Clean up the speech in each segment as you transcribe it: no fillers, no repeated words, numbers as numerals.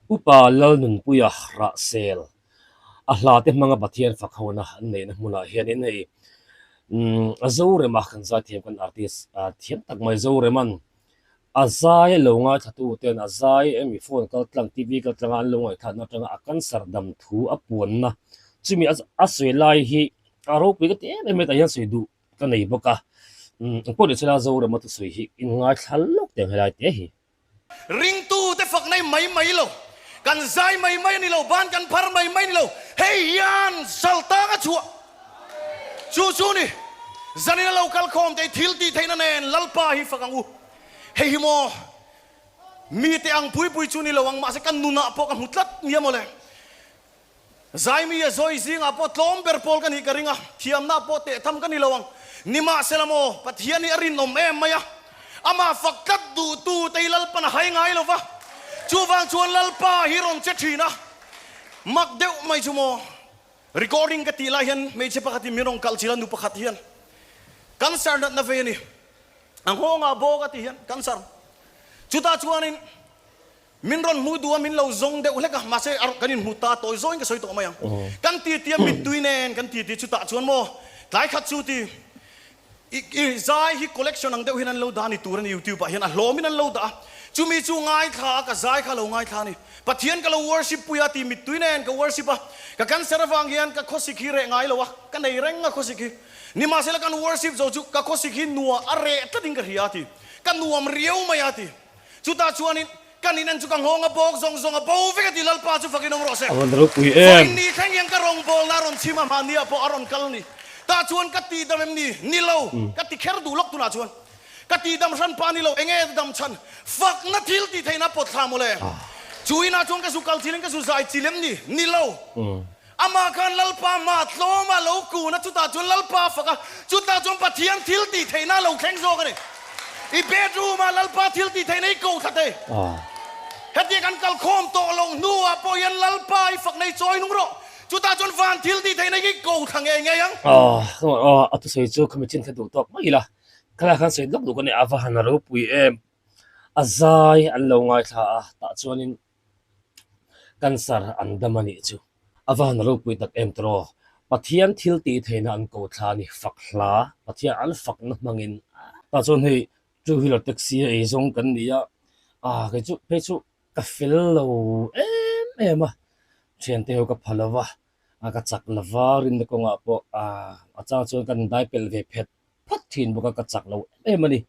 Upa Lalnunpuia Rahsel a hla te hmanga Pathian fak hona an neihna hmunah hianin hei a Zorema kan zaithiam kan artist thiam tak mai Zoreman a zai lo ngaithla ten a zai emi phone kal tlang TV kal tlanga an lo ngaihthlakna atanga a cancer dam thu a puanna chumi a sawi lai hi a ropui ka ti em em mai tah hian sawi duh ka nei bawk a engpawh ni sela Zorema thusawi hi in ngaithla lawk teh ang helai te hi. Ringtute fak nei mai mai lo, kan zai mai mai a ni lo, ban kan phar mai mai a ni lo, hei hian saltang a chhuah. Chu chu ni, zanin a lo kal khawm thei thil tih theihna nen Lalpa hi fak ang u. Hei hi maw, mite ang pui pui chu ni lo ang, mahse ka nunah pawh ka hmu tlat nia mawle. Zaimi a zawi zingah pawh tlawm ber pawl ka nih ka ring a, thiamna pawh teh tham ka ni lo ang. Nimahsela maw, Pathian hi a rinawm em mai a, amah fak tlat duhtu te hi Lalpan a hai ngai lo va, chuvang chuan Lalpa hi rawn che thin a. Mak deuh mai chu maw, recording ka tih lai hian hmeichhe pakhatin min rawn kalh chilh a, nu pakhat hian cancer natna vei a ni, a nghawngah bawk a ti hian cancer, chutah chuanin Min rawn hmuh duh a, min lo zawng deuh hlek a, mahse a kan inhmu ta tawi zawngin ka sawi tawh mai ang. Kan titi a mittui nen kan titi chutah chuan maw tlai khat chu ti i i zai hi collection ang deuh hian an lo dah a ni tur a ni youtube ah hian a hlawmin an lo dah a, chumi chu ngaithla a ka zai kha lo ngaithla a ni. Pathian ka lo worship pui a ti mittui nen ka worship a, ka cancer avang hian ka khawsik hi reh ngai lo a, ka nei reng a khawsik hi. Nimahsela kan worship zo chu ka khawsik hi nua a reh tlatin ka hria a ti, ka nuam riau mai a ti. Chutah chuanin kan in en chu ka nghawng a bawk zawng zawng a bo vek a ti Lalpa chu fakin awm rawh se. A rawn ropui em. Vawiin ni thleng hian ka rawngbawlna a rawn chhim a mahniah pawh a rawn kal ni. Tah chuan ka tihdam em ni? Ni lo. Ka ti kher duh lawk tunah chuan. Ka tihdam hran pa ni lo. Enge dam chhan? Fakna thil tih theihna pawt thla mawle. Chu inah chuan ka zu kal chilin ka zu zai chil em ni? Ni lo. Amah khan Lalpa hma tlawma lo kun a, chutah chuan Lalpa a fak a, chutah chuan Pathian thil tih theihna a lo thleng zawk a ni. I bedroom ah Lalpa thil tih theihna i ko thla thei. Hetia kan kal khawm tawh loh hnuah pawh hian Lalpa i fak nei chawi nung rawh, chutah chuan van thil tih theihna i ko thla ngei ngei ang. A thusawi chu khami chin kha duh tawk mai ila, khalai khan sawi lawk duh ka nia, a va han ropui em. A zai an lo ngaithla a, tah chuanin Cancer an dam a nih chu. A va han ropui tak em tawh. Pathian thil tih theihna an ko thla a ni. Fak hla, Pathian an fakna hmangin. Tah chuan hei two wheeler taxi a ei zawng kan ni a, ah kei chu phei chu ka fel lo em em a, thiante ho ka pha lo va, ka chak lo va, rinna kawngah pawh ah a chang chuan kan dai pelh ve phet phat thin bawk a, ka chak lo em em a ni.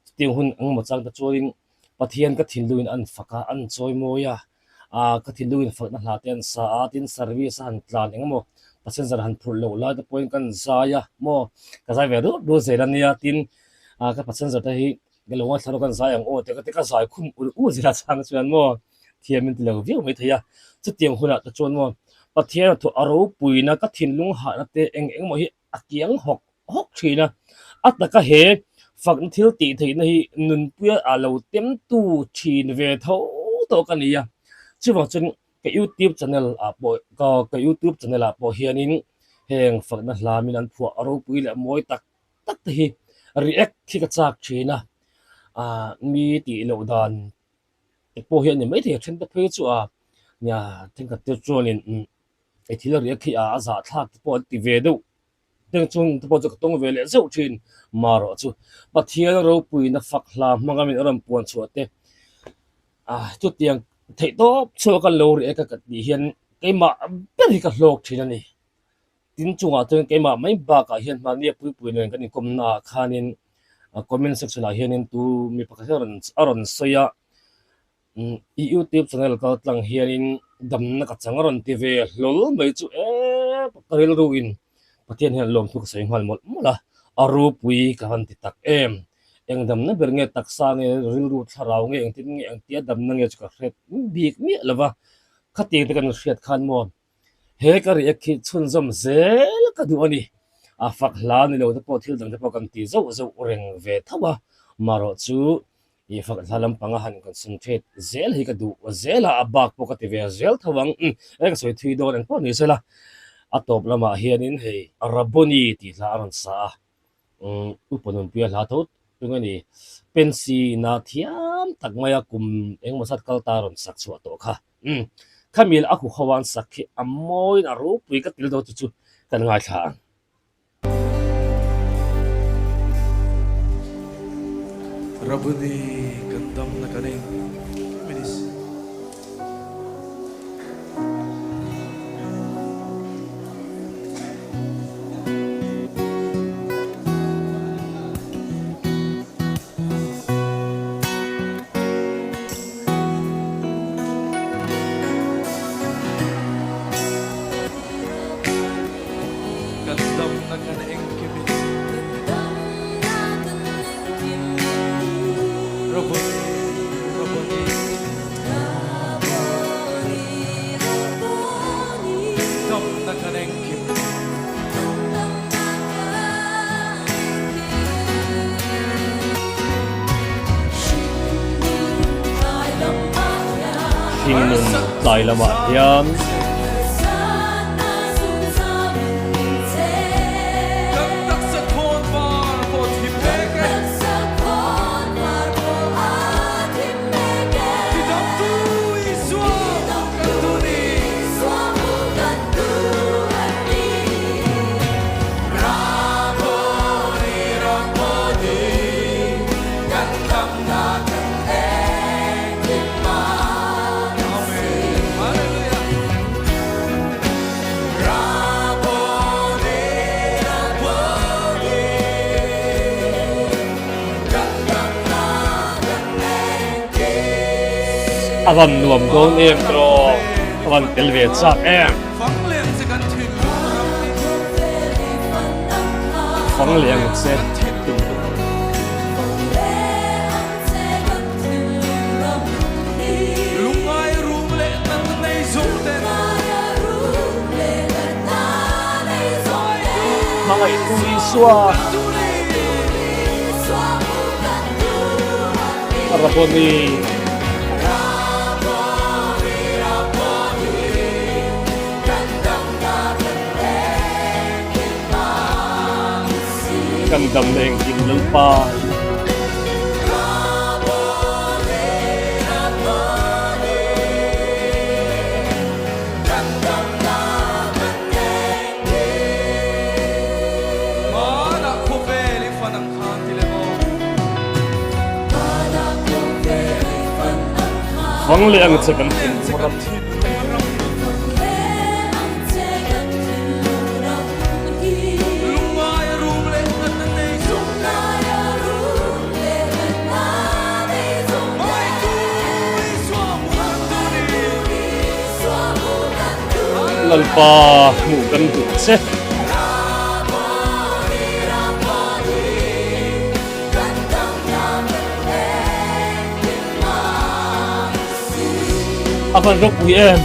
Chutiang hun engemaw chang te chuanin Pathian ka thinlungin an fak a, an chawi mawi a, ah ka thinlungin fakna hla te an sa a, tin service a han tlan engemaw passenger han phurh loh lai te pawhin kan zai a maw, ka zai ve rut rut zel a nia, tin ah ka passenger te hi ka lo ngaithla rawh kan zai ang aw tih ka ti ka zai khum ul ul zel a chang chuan maw thiam in ti lo viau mai thei a, chutiang hunah te chuan maw Pathian a thawh a ropuina ka thinlung hahna te eng engemaw hi a kiang hawk hawk thin a, a taka he fakna thil tih theihna hi nunpuia a lo temtu thin ve tho tawh ka ni a, chuvang chuan ka youtube channel ah pawh ka ka youtube channel ah pawh hianin heng fakna hla min an phuah ropui leh mawi tak tak te hi react hi ka chak thin a, ah mi tih loh dan te pawh hi a ni maithei a then te phei chu a nia thenkhat te chuanin He thil a riak khi a zahthlak te pawh an ti ve deuh teng chung te pawh chu ka tawng ve leh zeuh thin marawh chu Pathian ropuina fak hla hmanga min a rawn puan chhuah te ah chutiang theih tawp chhuah ka lo riak a ka tih hian keimah ber hi ka hlawk thin a ni. Tin chungah chuan keimah mai bakah hian mahni a puipui nen kan inkawmna ah khanin comment section ah hianin tu mi pakhat hian a rawn sawi a. I youtube channel kal tlang hianin damna ka chang a rawn ti ve hlawl mai chu e ka rilru in Pathian hian lawmthu ka sawi nghal mawlh mawlh a, a ropui ka han ti tak em. Eng damna ber nge taksa nge rilru thlarau nge engtin nge engtia damna nge chu ka hret bik miah lo va, khatiang te kan hriat khan maw He ka react hi chhunzawm zel ka duh a ni. A fak hla ni lo te pawh thil dang te pawh kan ti zauh zauh reng ve tho a, marawh chu i fak hla lampanga han concentrate zel hi ka duh zel a, a bak pawh ka ti ve zel tho ang. Umm e ka sawi thui dawn engpawh ni sela a tawp lamah hianin hei Rabboni tih hla a rawn sa a, umm Upa Nunpuia hla tho. Tunge ni? Pensy ina thiam tak maia kum engemaw zat kal ta rawn sak chhuah tawh kha. Umm, khami a huho an sak khi a mawiin a ropui ka til dawn chu chu kan ngaithla ang. Rabuni kan damna kan eng minis. Kan damna kan engkim in. Raboni, Raboni. Damna kan engkim. Hringnun tlai lamah hian. A van nuam dawn em tawh a van tel ve chak em. Fang leh ang che Hmangaihtu Isua Rabboni. Kan damna engkim Lalpa. Fang leh ang che kan thinlung ram. Lalpa hmuh kan duh che. A van ropui em.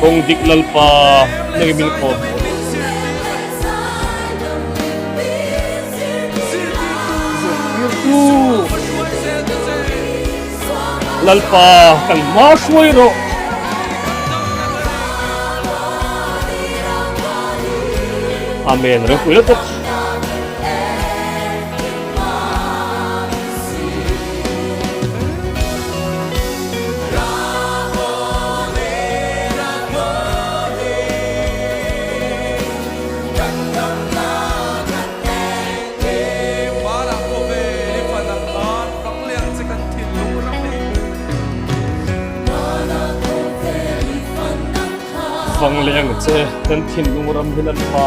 Kawng dik Lalpa nang i min kawm hmuh rawh. Zirtirtu Lalpa kan hma hruai rawh. Amen ropui lutuk. Fang leh ang che kan thinlung ram hi Lalpa.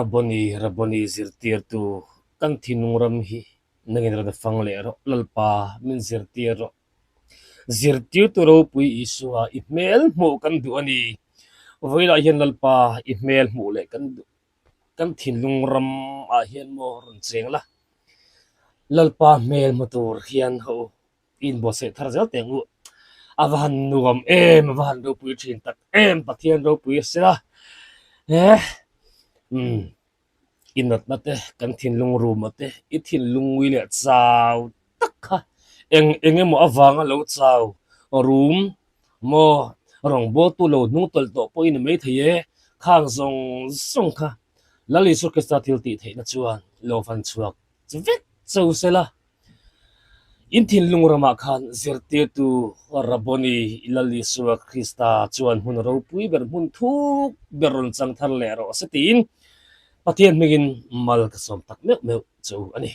Rabboni, Rabboni zirtirtu, kan thinlung ram hi nangin rawn fang leh rawh, Lalpa min zirtir rawh. Zirtirtu ropui Isua i hmel hmuh kan duh a ni. Vawilah hian Lalpa i hmel hmuh leh kan duh. Kan thinlung ram ah hian maw rawn cheng la. Lalpa hmel hmu tur hian ho i inbuatsaih thar zel teh ang u. A va han nuam em, a va han ropui thin tak em, Pathian ropui a sela. He umm i natna te, kan thinlung ruma te, i thinlung ngui leh chau tak kha eng eng emaw avanga lo chau rum maw rawngbawltu lo hnung tawlh tawh pawh i ni maithei e, khang zawng zawng kha Lal Isua Krista thil tih theihna chuan lo fan chhuak vek cho sela. In thinlung ramah khan zirtirtu Rabboni Lal Isua Krista chuan hmun ropui ber hmun thuk ber rawn chang thar leh rawh se tiin Pathian hmingin mal ka sawm tak meuh meuh chu a ni.